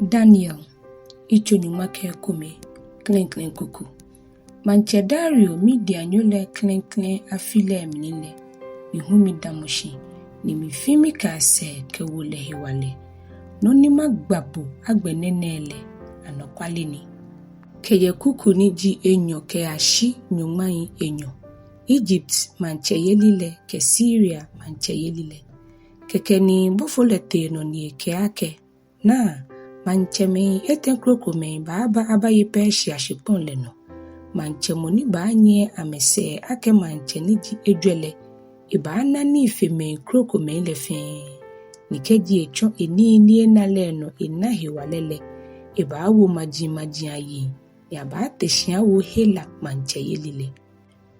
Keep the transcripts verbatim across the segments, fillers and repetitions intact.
Daniel, yitso nyɔŋma kɛ ekome. Klɛŋklɛŋ kuku. Maŋtsɛ Dario Medianyo lɛ klɛŋklɛŋ afi lɛ mli lɛ, mihu midamɔ shi, ni mifi mikɛa sɛɛ kɛwo lɛ hewalɛ. Nɔ ni magba bo agbɛnɛ nɛɛ lɛ, anɔkwale ni. Kɛjɛ kuku ni ji enyɔ kɛyashi nyɔŋmai enyɔ. Egypt maŋtsɛyeli lɛ kɛ Siria maŋtsɛyeli lɛ. Kɛkɛ ni bɔfo lɛ tee nɔ ni ekɛɛ akɛ, Naa, maŋtsɛmɛi etɛ krokomɛi baaba abaye Persia shikpɔŋ lɛ nɔ. Maŋtsɛ mɔ ni baanyiɛ amɛsɛɛ akɛ maŋtsɛ ni ji ejwɛ lɛ, ebaana nii fe mɛi krokomɛi lɛ fɛɛ. Ni kɛji etsɔ enii ni ena lɛ nɔ ena hewalɛ lɛ, ebaawo majimaji ayiŋ, ni abaate shi awo Hela maŋtsɛyeli lɛ.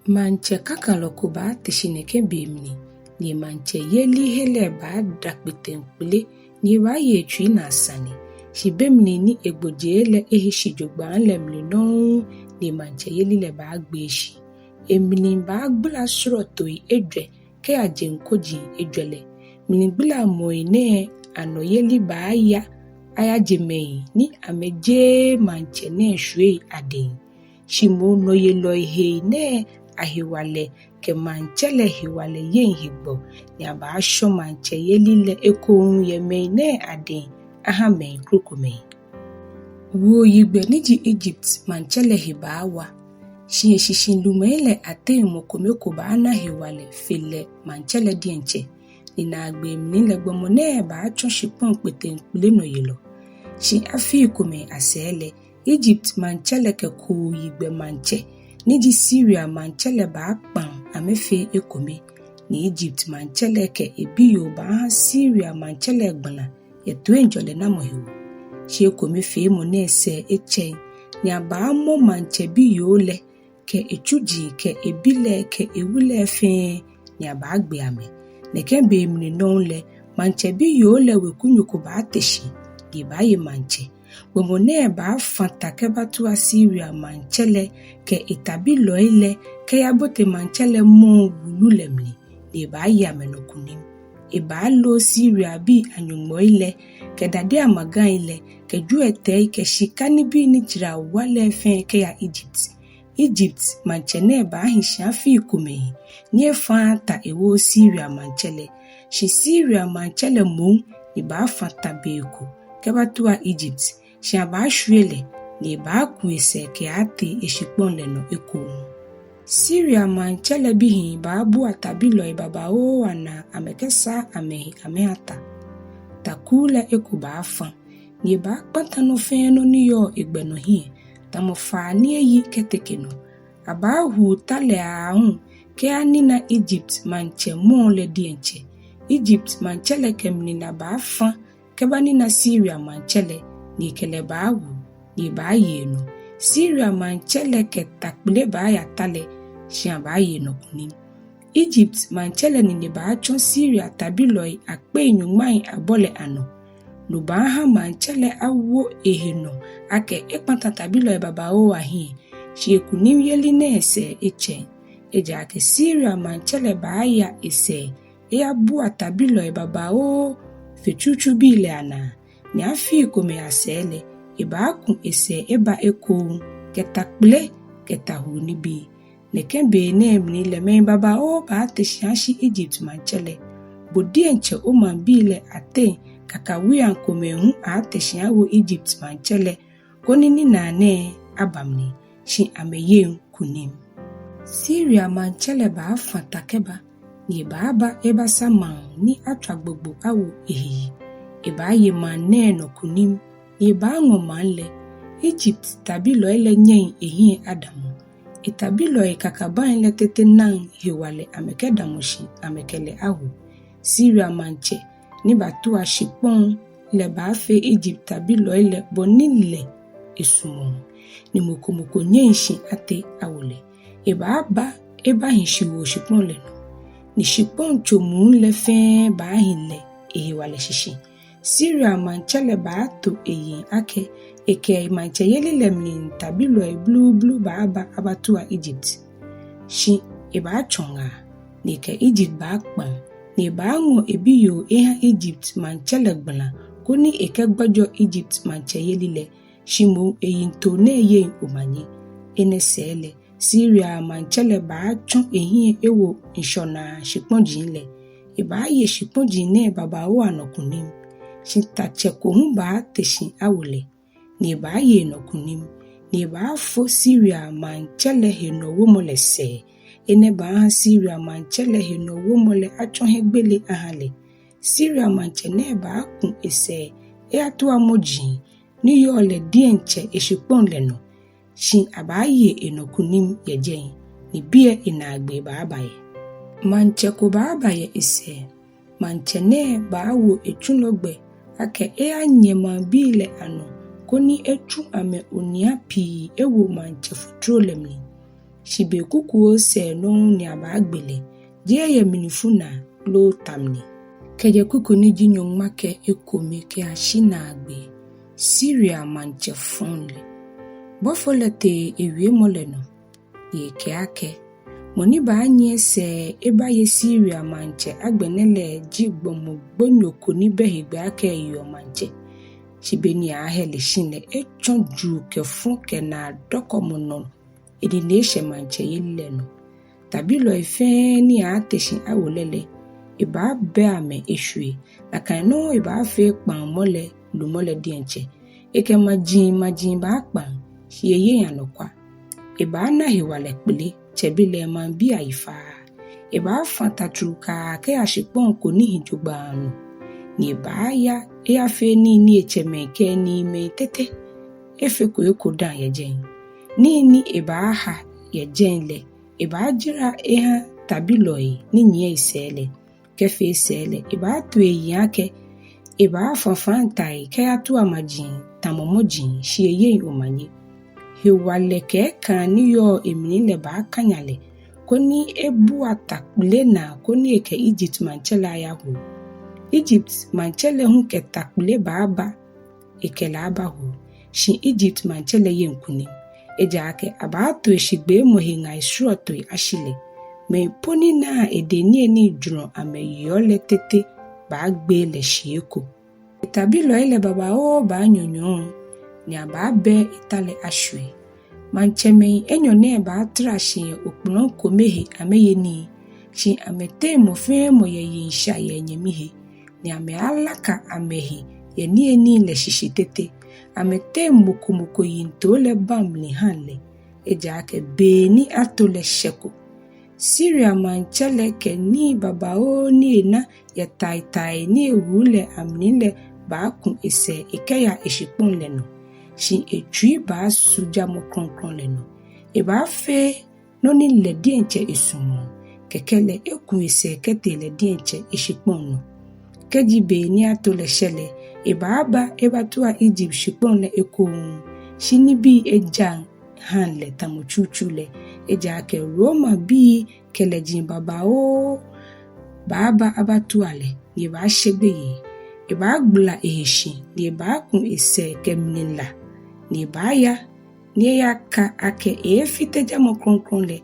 Maŋtsɛ kakalɔ ko baate shi nɛkɛ be mli, ni maŋtsɛyeli he lɛ baada kpeteŋkpele, ni ebaaye etsui naa sane. Shi be mli ni egbojee lɛ ehi shi jogbaŋŋ lɛ mli nɔŋŋ, ni maŋtsɛyeli lɛ baagbee shi. Emli baagbala srɔtoi ejwɛ kɛya jeŋ koji ejwɛ lɛ. Mligbalamɔi nɛɛ anɔyeli baaya ayaje mɛi ni amɛjeee maŋtsɛ nɛɛ shwiei adɛŋ. Shi moŋ nɔyelɔi hei nɛɛ ahewalɛ kɛ maŋtsɛ lɛ hewalɛ yeŋ hegbɔ, ni abaashɔ maŋtsɛyeli lɛ ekoŋŋ yɛ mɛi nɛɛ adɛŋ aha mɛi krokomɛi. Wuoyigbɛ ni ji Egypt maŋtsɛ lɛ he baawa, shi eshishi lumɛi lɛ ateŋ mɔ kome ko baana hewalɛ fe lɛ maŋtsɛ lɛ diɛŋtsɛ. Ni naagbee mli lɛ gbɔmɔ nɛɛ baatsɔ shikpɔŋ kpeteŋkpele nɔyelɔ. Shi afii komɛi asɛɛ lɛ, Egypt maŋtsɛ lɛ kɛ kooyigbɛ maŋtsɛ, ni ji Siria maŋtsɛ lɛ baakpaŋ amɛfee ekome. Ni Egypt maŋtsɛ lɛ kɛ ebiyoo baaha Siria maŋtsɛ lɛ gbala yɛ toiŋjɔlɛ namɔ hewɔ. Shi ekomefeemɔ nɛɛ sɛɛ etsɛŋ, ni abaamɔ maŋtsɛ biyoo lɛ, kɛ etsuji kɛ ebi lɛ kɛ ewu lɛ fɛɛ, ni abaagbe amɛ. Nɛkɛ be mli nɔŋŋ lɛ, maŋtsɛ biyoo lɛ wekunyo ko baate shi, ni ebaaye maŋtsɛ. Gbɔmɔ nɛɛ baafã ta kɛbatua Siria maŋtsɛ lɛ kɛ etabilɔi lɛ kɛyabote maŋtsɛ lɛ mɔɔ wulu lɛ mli, ni ebaaye amɛnɔ kunim. Ebaalo Siriabii anyɔŋmɔi lɛ, kɛ dade amagai lɛ, kɛ jwiɛtɛi kɛ shika nibii ni jara wa lɛ fɛɛ kɛya Egypt. Egypt maŋtsɛ nɛɛ baahi shi afii komɛi, ni efãaa ta ewooo Siria maŋtsɛ lɛ. Shi Siria maŋtsɛ lɛ moŋ, ni baafã ta be ko kɛbatua Egypt, shi abaashwie lɛ, ni ebaaku esɛɛ kɛaatee eshikpɔŋ lɛ nɔ ekoŋŋ. Siria maŋtsɛ lɛ bihii baabua tabilɔi babaoo anaa amɛkɛsaa amɛhe amɛha ta. Takuu lɛ eko baafã, ni ebaakpata nɔ fɛɛ nɔ ni yɔɔ egbɛ nɔ hiɛ, tamɔ faa ni eyi kɛteke nɔ. Abaahu ta lɛ aahu kɛyanina Egypt maŋtsɛ mɔɔ lɛ diɛŋtsɛ. Egypt maŋtsɛ lɛ kɛ mlila baafã kɛbanina Siria maŋtsɛ lɛ, ni ekɛ lɛ baawu, ni ebaaye enɔ. Siria maŋtsɛ lɛ kɛ ta kpele baaya ta lɛ, shi abaaye enɔ kunim. Egypt maŋtsɛ lɛ nine baatsɔ Siria tabilɔi akpei nyɔŋmai abɔ lɛ anɔ. No baaha maŋtsɛ lɛ awo ehe nɔ akɛ ekpata tabilɔi babaoo ahiɛ, shi ekunimyeli nɛɛ sɛɛ etsɛŋ. Ejaakɛ Siria maŋtsɛ lɛ baaya esɛɛ eyabua tabilɔi babaoo fe tsutsu bii lɛ anaa, ni afii komɛi asɛɛ lɛ, ebaaku esɛɛ eba ekoŋŋ kɛ ta kpele kɛ ta huu nibii. Nɛkɛ be nɛɛ mli lɛ mɛi babaoo baate shi ashi Egypt maŋtsɛ lɛ. Bo diɛŋtsɛ omaŋbii lɛ ateŋ kakawuiaŋ komɛi hu aaate shi awo Egypt maŋtsɛ lɛ, koni ninaa nɛɛ aba mli, shi amɛyeŋ kunim. Siria maŋtsɛ lɛ baafã ta kɛba, ni ebaaba ebasa maŋ ni atswa gbogbo awo ehe yi. Ebaaye maŋ nɛɛ nɔ kunim, ni ebaaŋɔ maŋ lɛ. Egypt tabilɔi lɛ nyɛŋ ehiɛ adamɔ. Etabilɔi kakabai lɛ tete naŋ hewalɛ amɛkɛdamɔ shi amɛkɛ lɛ awu. Siria maŋtsɛ ni batua shikpɔŋ lɛ baafee Egypt tabilɔi lɛ bɔ ni lɛ esumɔɔ, ni mɔ ko mɔ ko nyɛŋ shi ate awo lɛ. Ebaaba ebahi shiwoo shikpɔŋ lɛ nɔ, ni shikpɔŋtso muu lɛ fɛɛ baahi lɛ ehewalɛ shishi. Siria maŋtsɛ lɛ baato eyiŋ akɛ ekɛ emaŋtsɛyeli lɛ mli tabilɔi blublu baaba abatua Egypt. Shi ebaatsɔ ŋaa, ni ekɛ Egypt baakpaŋ, ni ebaaŋɔ ebiyoo eha Egypt maŋtsɛ lɛ gbala koni ekɛgbɔjɔ Ijipt maŋtsɛyeli lɛ, shi moŋ eyiŋtoo nɛɛ yeŋ omanye. Enɛ sɛɛ lɛ, Siria maŋtsɛ lɛ baatsɔ ehiɛ ewo ŋshɔnaa shikpɔji lɛ. Ebaaye shikpɔji nɛɛ babaoo anɔ kunim. Shi tatsɛ ko hu baate shi awo lɛ, ni ebaaye enɔ kunim, ni ebaafo Siria maŋtsɛ lɛ henɔwomɔ lɛ sɛɛ. Enɛ baaha Siria maŋtsɛ lɛ henɔwomɔ lɛ atsɔ hiɛgbele aha lɛ. Siria maŋtsɛ nɛɛ baaku esɛɛ eyatua mɔji ni yɔɔ lɛ diɛŋtsɛ eshikpɔŋ lɛ nɔ, shi abaaye enɔ kunim yɛ jɛi, ni biɛ enaagbee baaba yɛ. Maŋtsɛ ko baaba yɛ esɛɛ. Maŋtsɛ nɛɛ baawo etsulɔ gbɛ akɛ eyanyɛ maŋbii lɛ anɔ, koni etsu amɛ onia pii ewo maŋtsɛ futuro lɛ mli. Shi be kukuoo sɛɛ nɔŋŋ ni abaagbe lɛ, jeee yɛ mlifu naa loo ta mli. Kɛjɛ kuku ni ji nyɔŋma kɛ ekome kɛyashi naagbee. Siria maŋtsɛ fɔŋ lɛ. Bɔfo lɛ tee ewiemɔ lɛ nɔ, ni ekɛɛ akɛ, mɔ ni baanyiɛ sɛɛ ebaye Siria maŋtsɛ agbɛnɛ lɛ ji gbɔmɔ gbonyo ko ni bɛ hegbɛ akɛ eyeɔ maŋtsɛ. Shi be ni aaahɛ lɛ shi lɛ, etsɔ juu kɛ fɔ kɛ naadɔkɔmɔ nɔ, enine eshɛ maŋtsɛyeli lɛ nɔ. Tabilɔi fɛɛ ni aaate shi awo lɛ lɛ, ebaabɛ amɛ eshwie, nakai nɔŋŋ ebaafee kpaŋmɔ lɛ lumɔ lɛ diɛŋtsɛ. Ekɛ majimaji baakpaŋ, shi eyeŋ anɔkwa. Ebaana hewalɛ kpele, tsɛbelɛ maŋbii ayi faaa. Ebaafã ta trukaa kɛya shikpɔŋ ko ni hi jogbaŋŋ nɔ, ni ebaaya eyafee nii ni etsɛmɛi kɛ eniimɛi tete efeko eko dã yɛ jɛi. Nii ni ebaaha yɛ jɛi lɛ, ebaajara eha tabilɔi ni nyiɛ esɛɛ lɛ. Kɛfee sɛɛ lɛ, ebaato eyiŋ akɛ ebaafã fã tai kɛyatua maji tamɔ mɔji, shi eyeŋ omanye. Hewalɛ kɛ ekãa ni yɔɔ emli lɛ baakanya lɛ, koni ebua ta kpele naa koni ekɛ Ijipt maŋtsɛ lɛ ayaho. Ijipt maŋtsɛ lɛ hu kɛ ta kpele baaba ekɛ lɛ abaho, shi Ijipt maŋtsɛ lɛ yeŋ kunim. Ejaakɛ abaato eshigbeemɔ he ŋai srɔtoi ashi lɛ. Mɛi po ni naa edɛŋ niyenii jurɔ amɛyeɔ lɛ tete baagbee lɛ shii eko. Etabilɔi lɛ babaoo baanyɔnyɔɔ, ni abaabɛɛ eta lɛ ashwie. Maŋtsɛmɛi enyɔ nɛɛ baatara shi yɛ okplɔ̃ kome he amɛye nii, shi amɛteŋ mɔ fɛɛ mɔ yɛ yiŋsha yɛ enyɛmi he, ni amɛaalaka amɛhe yɛ niyenii lɛ shishi tete. Amɛteŋ mɔ ko mɔ ko yiŋtoo lɛ baŋ mli haŋ lɛ, ejaakɛ be ni ato lɛ shɛko. Siria maŋtsɛ lɛ kɛ nii babaoo ni ena yɛ tai tai ni ewu lɛ amli lɛ baaku esɛɛ ekɛya eshikpɔŋ lɛ nɔ, shi etsui baasu jamɔ krɔŋkrɔŋ lɛ nɔ. Ebaafee nɔ ni lɛ diɛŋtsɛ esumɔɔ. Kɛkɛ lɛ eku esɛɛ kɛtee lɛ diɛŋtsɛ eshikpɔŋ nɔ. Kɛji be ni ato lɛ shɛ lɛ, ebaaba ebatua Ijipt shikpɔŋ lɛ ekoŋŋ, shi nibii ejaŋ haŋ lɛ tamɔ tsutsu lɛ. Ejaakɛ Romabii kɛ lɛji babaoo baaba abatua lɛ, ni ebaashe gbeyei. Ebaagbala ehe shi, ni ebaaku esɛɛ kɛ mlila, ni ebaaya ni eyaka akɛ eefite jamɔ krɔŋkrɔŋ lɛ.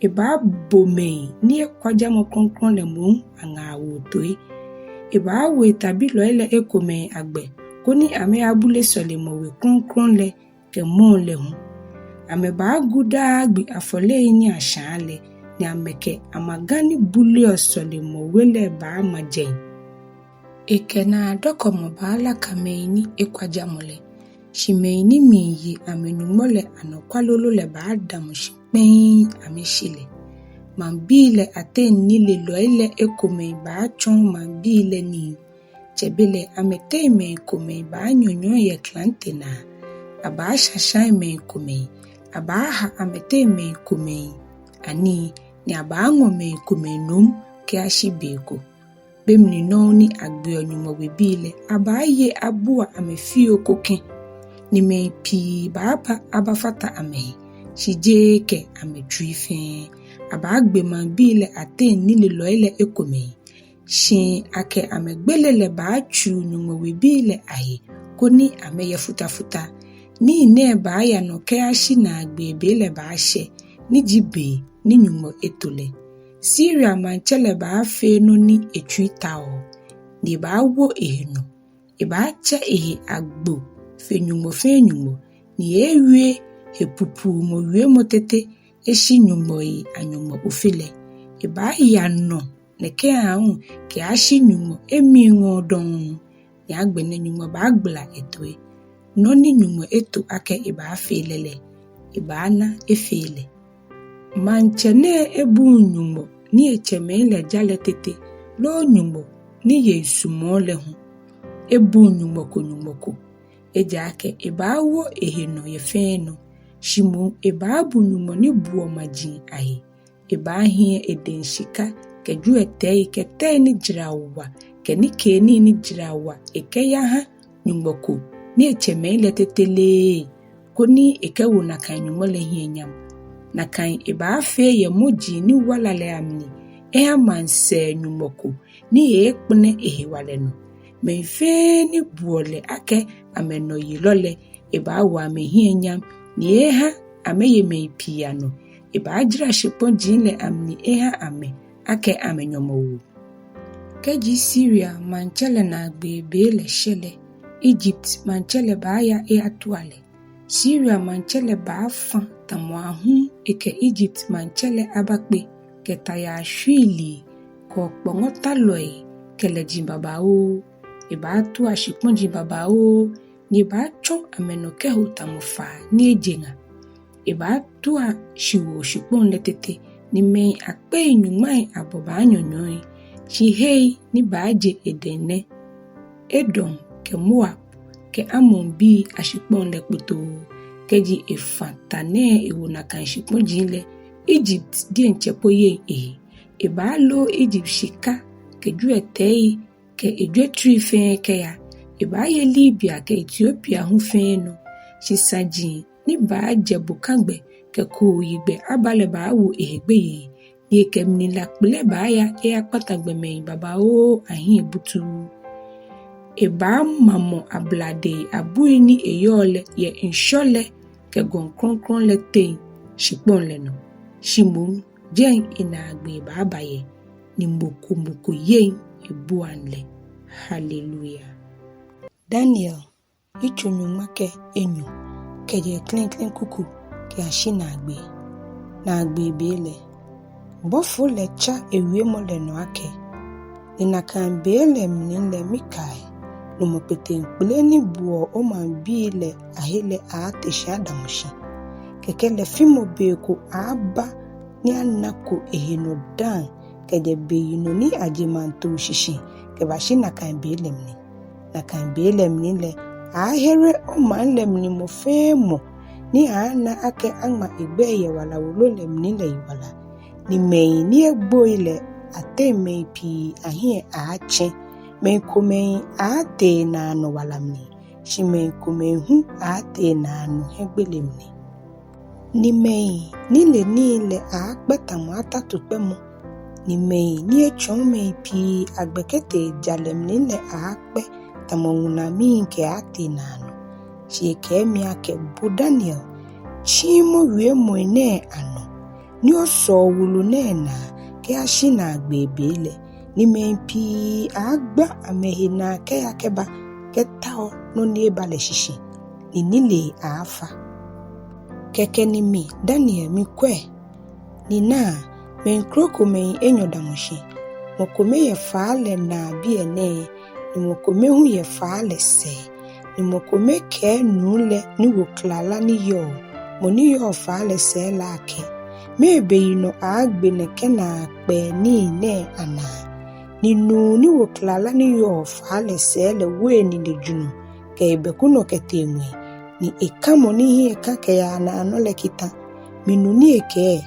Ebaabo mɛi ni ekwa jamɔ krɔŋkrɔŋ lɛ moŋ aŋaawoo toi. Ebaawo etabilɔi lɛ ekomɛi agbɛ, koni amɛyabule sɔlemɔwe krɔŋkrɔŋ lɛ kɛ mɔɔ lɛ hu. Amɛbaagu daa gbi afɔlei ni ashãa lɛ, ni amɛkɛ amaga ni buleɔ sɔlemɔwe lɛ baama jɛi. Ekɛ naadɔkɔmɔ baalaka mɛi ni ekwa jamɔ lɛ, shi mɛi ni miiye amɛNyɔŋmɔ lɛ anɔkwa lolo lɛ baadamɔ shi kpɛŋŋ amɛshi lɛ. Maŋbii lɛ ateŋ nilelɔi lɛ ekomɛi baatsɔɔ maŋbii lɛ nii. Tsɛbelɛ amɛteŋ mɛi komɛi baanyɔnyɔɔ yɛ klante naa, abaashashã mɛi komɛi, abaaha amɛteŋ mɛi komɛi anii, ni abaaŋɔ mɛi komɛi nom kɛyashi be ko. Be mli nɔŋŋ ni agbeɔ Nyɔŋmɔ webii lɛ, abaaye abua amɛ fioo ko kɛ̃, ni mɛi pii baaba abafata amɛhe, shi jeee kɛ amɛtsui fɛɛ. Abaagbe maŋbii lɛ ateŋ nilelɔi lɛ ekomɛi, shi akɛ amɛgbele lɛ baatsuu Nyɔŋmɔ webii lɛ ahe, koni amɛyɛ futafuta. Nii nɛɛ baaya nɔ kɛyashi naagbee be lɛ baashɛ, ni ji be ni Nyɔŋmɔ eto lɛ. Siria maŋtsɛ lɛ baafee nɔ ni etsui taoɔ, ni ebaawo ehe nɔ, Ebaatsɛ ehe agbo fe nyɔŋmɔ fɛɛ nyɔŋmɔ, ni eeewie hepupuumɔ wiemɔ tete eshi nyɔŋmɔi aNyɔŋmɔ Ofe lɛ. Ebaaya nɔ nɛkɛ aahu kɛyashi nyɔŋmɔ emiiŋɔɔ dɔŋŋ, ni agbɛnɛ Nyɔŋmɔ baagbala etoi. Nɔ ni Nyɔŋmɔ eto akɛ ebaafee lɛ lɛ, ebaana efee lɛ. Maŋtsɛ nɛɛ ebuuu Nyɔŋmɔ ni etsɛmɛi lɛ ja lɛ tete, loo Nyɔŋmɔ ni ye esumɔɔ lɛ hu. Ebuuu Nyɔŋmɔ ko Nyɔŋmɔ ko, ejaakɛ ebaawo ehe nɔ yɛ fɛɛ nɔ. Shi moŋ ebaabu Nyɔŋmɔ ni buɔ maji ahe. Ebaahiɛ edɛŋ shika kɛ jwiɛtɛi kɛ tɛi ni jara wa kɛ nikeenii ni jara wa ekɛyaha Nyɔŋmɔ ko ni etsɛmɛi lɛ tete leee, koni ekɛwo nakai Nyɔŋmɔ lɛ hiɛ nyam. Nakai ebaafee yɛ mɔji ni wala lɛ amli eha maŋsɛɛ nyɔŋmɔ ko ni eeekpɛlɛ ehewalɛ nɔ. Mɛi fɛɛ ni buɔ lɛ akɛ amɛnɔyelɔ lɛ, ebaawo amɛhiɛ nyam, ni eeeha amɛye mɛi pii anɔ. Ebaajara shikpɔji lɛ amli eha amɛ akɛ amɛnyɔmɔwoo. Kɛji Siria maŋtsɛ lɛ naagbee be lɛ shɛ lɛ, Egypt maŋtsɛ lɛ baaya eyatua lɛ. Siria maŋtsɛ lɛ baafã tamɔ ahum ekɛ Egypt maŋtsɛ lɛ abakpe, kɛ tayaa shwiilii kɛ okpɔŋɔtalɔi kɛ lɛji babaoo. Ebaatua shikpɔji babaoo, ni ebaatsɔ amɛnɔ kɛho tamɔ faa ni eje ŋa. Ebaatua shiwoo shikpɔŋ lɛ tete, ni mɛi akpei nyɔŋmai abɔ baanyɔnyɔi. Shi hei ni baaje edɛŋ nɛ: Edom kɛ Moab kɛ Amonbii ashikpɔŋ lɛ kpotoo. Kɛji efã ta nɛɛ ewo nakai shikpɔji lɛ, Egypt diɛŋtsɛ po yeŋ ehe. Ebaalo Egypt shika kɛ jwiɛtɛi kɛ ejwetrii fɛɛ kɛya. Ebaaye Libia kɛ Etiopia hu fɛɛ nɔ. Shi saji ni baajɛ bokagbɛ kɛ kooyigbɛ aba lɛ baawo ehe gbeyei, ni ekɛ mlilakpelɛ baaya eyakpata gbɔmɛi babaoo ahiɛ butuu. Ebaamamɔ abladei abui ni eyɔɔ lɛ yɛ ŋshɔ lɛ kɛ gɔŋ krɔŋkrɔŋ lɛ teŋ shikpɔŋ lɛ nɔ. Shi moŋ jɛi enaagbee baaba yɛ, ni mɔ ko mɔ ko yeŋ ebuaŋ lɛ. Haleluya. Daniel yitso nyɔŋma kɛ enyɔ, kɛjɛ klɛŋklɛŋ kuku kɛyashi naagbee. Naagbee be lɛ, bɔfo lɛ tsa ewiemɔ lɛ nɔ akɛ: Ni nakai be lɛ mli lɛ Mikael, lumɔ kpeteŋkpele ni buɔ omaŋbii lɛ ahe lɛ, aaate shi adamɔ shi. Kɛkɛ lɛ fimɔ be ko aaaba ni anako ehe nɔ dã kɛjɛ beyinɔ ni aje maŋ too shishi kɛbashi nakai be lɛ mli. Nakai be lɛ mli lɛ, aaahere omaŋ lɛ mli mɔ fɛɛ mɔ ni aaana akɛ aŋma egbɛi yɛ wala wolo lɛ mli lɛ yiwala. Ni mɛi ni egboi lɛ ateŋ mɛi pii ahiɛ aaatsɛ. Mɛi komɛi aaatee naanɔ wala mli, shi mɛi komɛi hu aaatee naanɔ hiɛgbele mli. Ni mɛi ni le nii lɛ aaakpɛ tamɔ atatu kpɛmɔ, ni mɛi ni etsɔɔ mɛi pii agbɛ kɛtee jalɛ mli lɛ aaakpɛ tamɔ ŋulamii kɛaatee naanɔ. Shi ekɛɛ mi akɛ: Bo Daniel, tsiimɔ wiemɔi nɛɛ anɔ, ni osɔo wolo nɛɛ naa kɛyashi naagbee be lɛ, ni mɛi pii aaagba amɛhe naa kɛya kɛba kɛtao nɔ ni eba lɛ shishi, ni nilee aaafa. Kɛkɛ ni mi Daniel mikwɛ, ni naa, mɛi krokomɛi enyɔ damɔ shi. Mɔ kome yɛ faa lɛ naa biɛ nɛɛ, ni mɔ kome hu yɛ faa lɛ sɛɛ. Ni mɔ kome kɛɛ nuu lɛ ni wo klala ni yɔɔ, mɔ ni yɔɔ faa lɛ sɛɛ lɛ akɛ: Mɛɛ beyinɔ aaagbe nɛkɛ naakpɛɛ nii nɛɛ anaa? Ni nuu ni wo klala ni yɔɔ faa lɛ sɛɛ lɛ wo enine jurɔ kɛ ebɛku nɔ kɛtee ŋwɛi, ni eka mɔ ni hiɛ ka kɛyaa naanɔ lɛ kita. Minu ni ekɛɛ: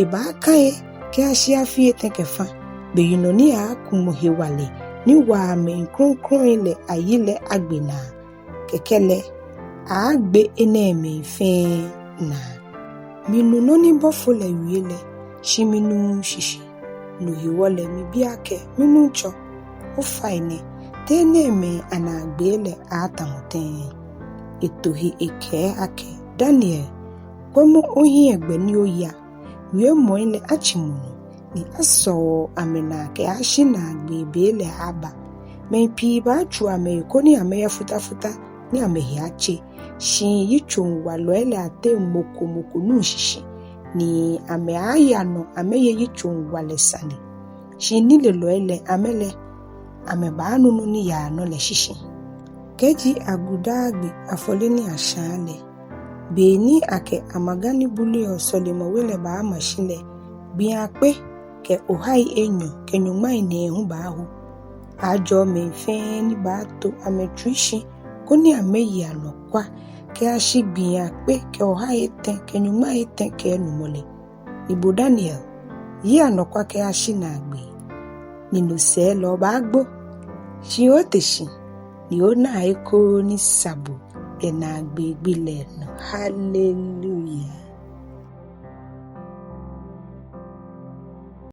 Ebaaka he kɛyashi afii etɛ kɛ fa, beyinɔ ni aaakumɔ hewalɛ ni waa mɛi krɔŋkrɔŋi lɛ ayi lɛ agbe naa. Kɛkɛ lɛ aaagbe enɛɛmɛi fɛɛ naa. Minu nɔ ni bɔfo lɛ wie lɛ, shi minuuu shishi. No hewɔ lɛ mibi akɛ: Minuŋtsɔ, ofainɛ, te enɛɛmɛi anaagbee lɛ aaatamɔ tɛŋŋ? Eto he ekɛɛ akɛ: Daniel, kwɛmɔ ohiɛ gbɛ ni oya. Wiemɔi lɛ atsimɔ nɔ, ni asɔoɔ amɛ naa kɛyashi naagbee be lɛ aaaba. Mɛi pii baatsu amɛhe koni amɛya futa futa ni amɛhe atse. Shi yitsoŋwalɔi lɛ ateŋ mɔ ko mɔ ko nuuu shishi, ni amɛaaya nɔ amɛye yitsoŋwalɛ sane. Shi nilelɔi lɛ, amɛ lɛ, amɛbaanu nɔ ni yaa nɔ lɛ shishi. Kɛji agu daa gbi afɔle ni ashãa lɛ, be ni akɛ amaga ni buleɔ sɔlemɔwe lɛ baama shi lɛ, gbii akpe kɛ ohai enyɔ kɛ nyɔŋmai nɛɛhu baaho. Ajɔɔ mɛi fɛɛ ni baato amɛtsui shi koni amɛye anɔkwa kɛyashi gbii akpe kɛ ohai etɛ kɛ nyɔŋmai etɛ kɛ enumɔ lɛ. Ni bo Daniel, ye anɔkwa kɛyashi naagbee. Ni no sɛɛ lɛ obaagbo, shi ote shi ni onaa eko ni sa bo yɛ naagbee gbi lɛ nɔ. Hallelujah.